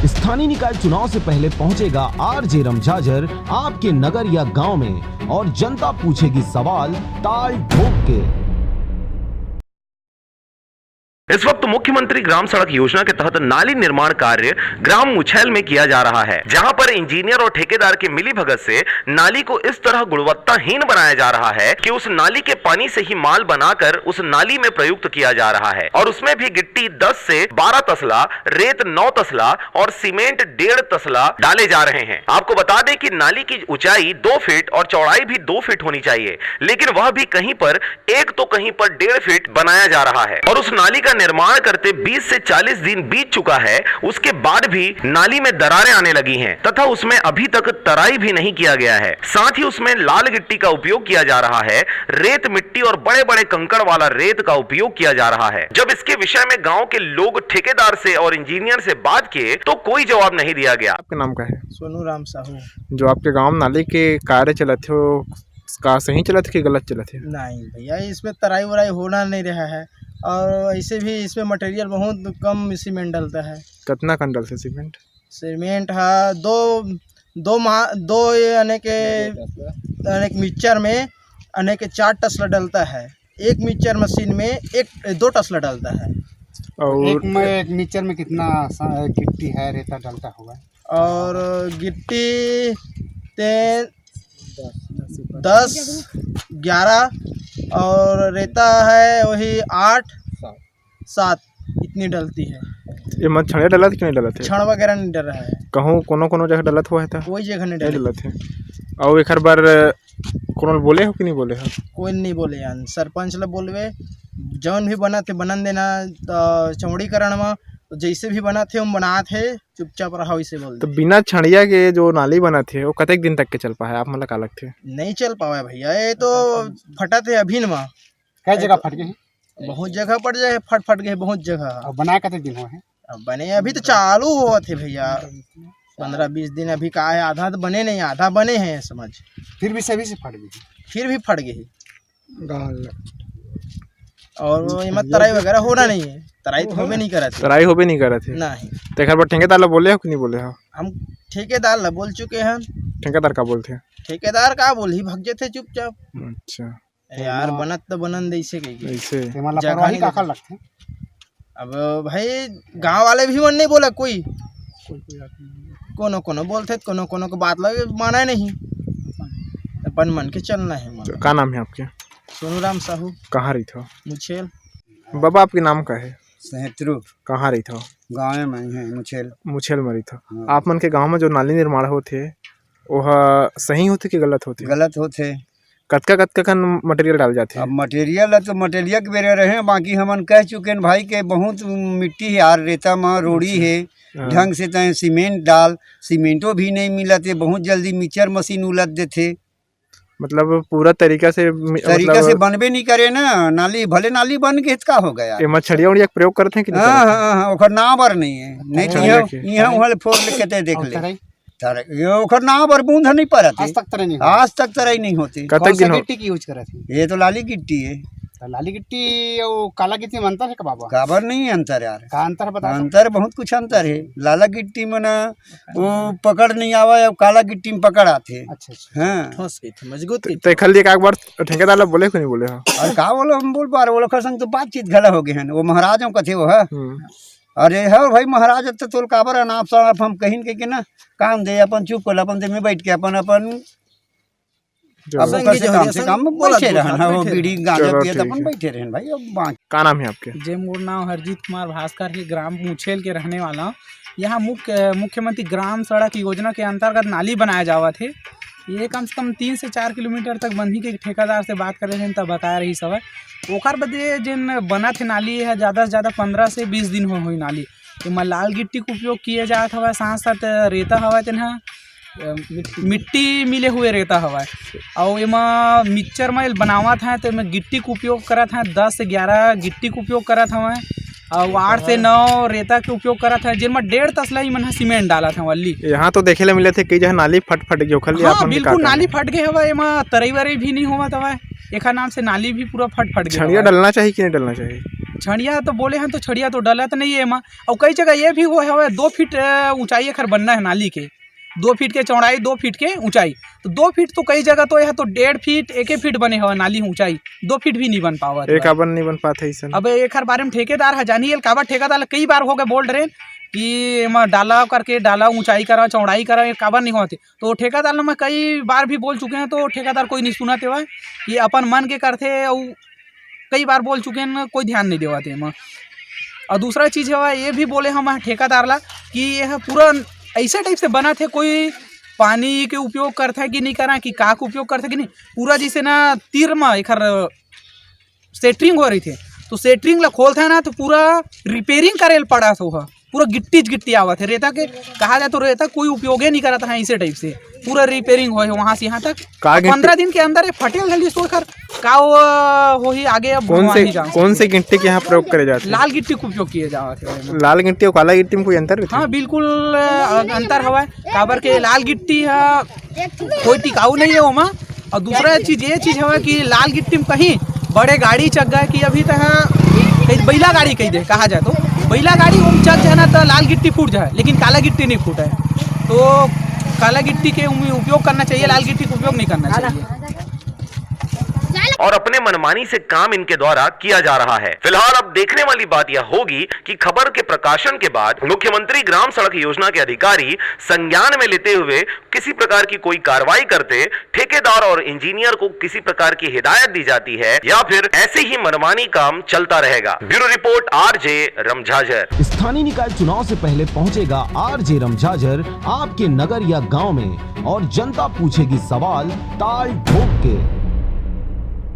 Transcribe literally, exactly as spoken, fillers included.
स्थानीय निकाय चुनाव से पहले पहुंचेगा आरजे रमझाझर आपके नगर या गांव में और जनता पूछेगी सवाल ताल ठोक के। इस वक्त मुख्यमंत्री ग्राम सड़क योजना के तहत नाली निर्माण कार्य ग्राम मुछैल में किया जा रहा है, जहां पर इंजीनियर और ठेकेदार के मिलीभगत से नाली को इस तरह गुणवत्ताहीन बनाया जा रहा है कि उस नाली के पानी से ही माल बनाकर उस नाली में प्रयुक्त किया जा रहा है और उसमें भी गिट्टी दस से बारह तसला, रेत नौ तसला और सीमेंट डेढ़ तसला डाले जा रहे हैं। आपको बता दें कि नाली की ऊंचाई दो फीट और चौड़ाई भी दो फीट होनी चाहिए, लेकिन वह भी कहीं पर एक तो कहीं पर डेढ़ फीट बनाया जा रहा है और उस नाली का निर्माण करते बीस से चालीस दिन बीत चुका है। उसके बाद भी नाली में दरारें आने लगी हैं तथा उसमें अभी तक तराई भी नहीं किया गया है। साथ ही उसमें लाल गिट्टी का उपयोग किया जा रहा है, रेत मिट्टी और बड़े बड़े कंकड़ वाला रेत का उपयोग किया जा रहा है। जब इसके विषय में गांव के लोग ठेकेदार से और इंजीनियर से बात किए तो कोई जवाब नहीं दिया गया। आपके नाम का है? सोनू राम साहू। जो आपके गांव नाली के कार्य चलत हे, वो का सही चलत हे कि गलत चलत हे? नहीं भैया, इसमें तराई वराई होना नहीं रहा है और ऐसे भी इसमें मटेरियल बहुत कम सीमेंट डलता है। कितना कन डलथे सीमेंट? सीमेंट है दो, दो मा-, दो ये यानी के, यानी के मिक्सचर में यानी के चार टसला डलता है, एक मिक्सचर मशीन में एक, दो टसला डलता है। और एक में, एक मिक्सचर में कितना सा-, गिट्टी है, रेता डलता होगा? और गिट्टी ते दस, ग्यारह और रेता है वही आठ, सात, इतनी डलती है। ये मत छड़िया डलत कि नहीं डलत है? छड़ वगैरह नहीं डल रहा है। कहूँ कोनो कोनो जगह डलत हुआ है तो? कोई जगह नहीं नहीं डलत। डलत है। और एकर बर कोनो बोले हो कि नहीं बोले हो? कोई नहीं बोले यार, सरपंच ला बोलवे, जौन भी बनत हे बनन देना, त चौड़ीकरण में तो जैसे भी बनत हे हम बनात हे, चुपचाप रहा वैसे बोल तो दे। बिना छड़िया के जो नाली बनत हे वो कतेक दिन तक के चल पाए, आप मन ला का लगथे? नहीं चल पावे भैया, ये तो फटत हे अभी न मा। कई जगह फट गए? बहुत जगह पड़ जाए, फट फट गए बहुत जगह। अब बनाए कतेक दिन हुआ है? अब बने अभी तो चालू होवत हे भैया, पंद्रह बीस दिन अभी का है, आधा तो बने नहीं, आधा बने हैं समझ। फिर भी सभी से फट गई। फिर भी फट गई। गाल। और वो एमा तराई वगैरह होना नहीं है, तराई तो होबे नहीं करत है। तराई होबे नहीं करत है। नहीं। तो एकर बर ठेकेदार ला बोले हो कि नहीं बोले हो? हम ठेकेदार ला बोल चुके हैं। ठेकेदार का बोलथे? ठेकेदार का बोलही, भाग जथे चुपचाप। अच्छा। अरे यार, बनत तो बनन दे इसे कही के। ऐसे। ते मन ला जगह लापरवाही नहीं काकर देते। लगथे? अब भाई, गांव वाले भी मन नहीं बोला कोई। कोनो कोनो बोलथे, कोनो कोनो के बात ला माने नहीं। अपन मन के चलना है मन। तो का नाम है आपके? सोनू राम साहू। कहाँ रहिथो? मुछेल। बाबा, आपके नाम का है? सहेतरू। कहाँ रहिथो? गाँव में ही है, मुछेल। मुछेल में रहिथो। हाँ। आप मन के गाँव में जो नाली निर्माण होथे, ओह सही होथे कि गलत होथे? गलत होथे। कतका, कतका कन मटेरियल डाल जाथे? अब मटेरियल है तो मटेरियल के बेरे रहे, बाकी हमन कह चुके हैं भाई के बहुत मिट्टी है यार, रेता मा रोड़ी अच्छा। है, हाँ। ढंग से तय सीमेंट डाल, सीमेंटो भी नहीं मिलत है, बहुत जल्दी मिक्सचर मशीन उलट देथे। मतलब पूरा तरीका से मि-, तरीका मतलब से बनबे नहीं करे ना, नाली भले नाली बन के का हो गया? एमा छड़िया उड़िया के प्रयोग करथे कि नहीं हाँ, करथे? हाँ, हाँ, ओकर नाव बर नहीं है, नहीं तो छड़िया यहाँ, के। यहाँ उहाँ ले फोड़ ले के ते देख और ले। तराई? तराई, ये ओकर नाव बर बूंद नहीं परत है। आज तक तराई नहीं होती। आज तक तराई नहीं होती। कतक कौन सा दिन हो? गिट्टी की यूज करत है? ये तो लाली गिट्टी है। तो लाली गिट्टी और काला गिट्टी में अंतर है का बाबा? काबर नहीं अंतर यार? का अंतर बता सकते? अंतर, बहुत कुछ अंतर है। लाला गिट्टी में ना वो पकड़ नहीं आवा, और काला गिट्टी में पकड़ आथे। अच्छा, अच्छा। हाँ। ठोस कहिथे, मजबूत कहिथे। ते खाली एक, एक बार ठेकेदार ला बोले कि नहीं बोले हो? और का बोलो, हम बोल पा रहे, वो लोग संग तो बातचीत घला हो गए हैं, वो महाराज हम कथे वो है। हम्म। अरे हो भाई महाराज, अब तो तोल काबर अनाप शनाप हम कहिन के, के ना काम दे, अपन चुप कर, अपन दे में बैठ के अपन, अपन जो अब संगी ओकर से जो काम है, से संग काम बोलत बैठे बोलत रहन, हाँ, वो बैठे बीड़ी रहन। गांजा चलो पियत ठीक अपन है। बैठे रहन भाई, अब बाकी का नाम है आपके? जे मोर नाम हरजीत कुमार भास्कर है, ग्राम मुछेल के रहने वाला हूँ। यहाँ मुख्य, मुख्यमंत्री ग्राम सड़क योजना के अंतर्गत नाली बनाया जावत है। ये कम से कम तीन से चार किलोमीटर तक बनही के ठेकेदार से बात करे रहेन, तब बताया रही सब। ओकर बदे जेन बनत है नाली है, ज़्यादा से ज़्यादा पन्द्रह से बीस दिन हो होई नाली। एमा लाल गिट्टी के उपयोग किए जात हवय, साथ-साथ रेता हवय, तेन ह, अ, मिट्टी मिले हुए रेता हवय। अउ एमा मिक्सचर म बनावत हे, त एमा गिट्टी के उपयोग करत हे, दस से ग्यारह गिट्टी के उपयोग करत हवय, अउ आठ से नौ रेता के उपयोग करत हे, जेन म डेढ़ तसला ई मन ह सीमेंट डालत हे, वल्ली। यहाँ तो देखे ले मिलत हे, कई जगह नाली फट, फट गे, ओखर लिए हाँ, आप मन के का बिल्कुल, कहना नाली हे? फट गे हवय, एमा तरई-वरई भी नइ होवत हवय, एखर नाम से नाली भी पूरा फट, फट गे छड़िया हवय। डलना चाही कि नहीं डलना चाही? छड़िया तो बोले हन, तो छड़िया तो डलत नहीं है एमा। अउ कई जगह ये भी हुआ हवय, दो फीट, अ, ऊंचाई एखर बनना है नाली के, दो फीट के चौड़ाई, दो फीट के ऊंचाई। तो दो फीट तो कई जगह तो यह तो डेढ़ फीट, एके फीट बने हवय नाली ऊंचाई, दो फीट भी नहीं बन पावत एक हवय। अबन नहीं बन पात है अइसन। अब एखर बारे में ठेकेदार ह जानी, एल काबर ठेकेदार ल कई बार हो गए बोल रहे कि एमा डाला करके, डाला ऊंचाई करा, चौड़ाई करा, ये काबर नहीं होते। तो ठेकेदार ल मैं कई बार भी बोल चुके हैं, तो ठेकेदार कोई नहीं सुनत हवय, कि अपन मन के करथे। अउ कई बार बोल चुके हैं, कोई ध्यान नहीं देवत एमा। और दूसरा चीज हवय, ये भी बोले हम ठेकेदार ला कि यह पूरा ऐसे टाइप से बनत हे, कोई पानी के उपयोग करथे कि नहीं करा, कि का के उपयोग करथे कि नहीं, पूरा जैसे ना तीर म एखर सेटरिंग हो रही थे, तो सेटरिंग ला खोलथे ना, तो पूरा रिपेयरिंग करे ल पड़ा सो ह, पूरा गिट्टी च गिट्टी आवत है। रेता के कहा जाए तो रेता कोई उपयोगे नहीं करत है, इसे टाइप से पूरा रिपेयरिंग होए है वहां से यहाँ तक। का गिट्टी? पंद्रह दिन के अंदर ये फटेल धली सो एखर का वो होही आगे, अब कौन भगवान से, ही जान कौन सकते। से गिट्टी के यहाँ प्रयोग करे जाथे? लाल गिट्टी के उपयोग किए जावत है ओमा। लाल गिट्टी और काला गिट्टी में कोई अंतर रहिथे? हाँ, बिल्कुल, अ, अंतर हवय। काबर के लाल गिट्टी ह कोई टिकाऊ नहीं है ओमा। और दूसरा चीज, ये चीज हवय कि लाल गिट्टी में कहीं बड़े गाड़ी चघ गए कि अभी तक कहीं बैला गाड़ी कही दे, कहा जाए तो बैला गाड़ी ओम चघ जाए ना, तो लाल गिट्टी फूट जाए, लेकिन काला गिट्टी नहीं फूटे। तो काला गिट्टी के उम-, उपयोग करना चाहिए, लाल गिट्टी का उपयोग नहीं करना चाहिए। और अपने मनमानी से काम इनके द्वारा किया जा रहा है। फिलहाल अब देखने वाली बात यह होगी कि खबर के प्रकाशन के बाद मुख्यमंत्री ग्राम सड़क योजना के अधिकारी संज्ञान में लेते हुए किसी प्रकार की कोई कार्रवाई करते, ठेकेदार और इंजीनियर को किसी प्रकार की हिदायत दी जाती है, या फिर ऐसे ही मनमानी काम चलता रहेगा। ब्यूरो रिपोर्ट, आरजे रमझाझर। स्थानीय निकाय चुनाव से पहले पहुंचेगा आरजे रमझाझर आपके नगर या गांव में, और जनता पूछेगी सवाल ताल ठोक के।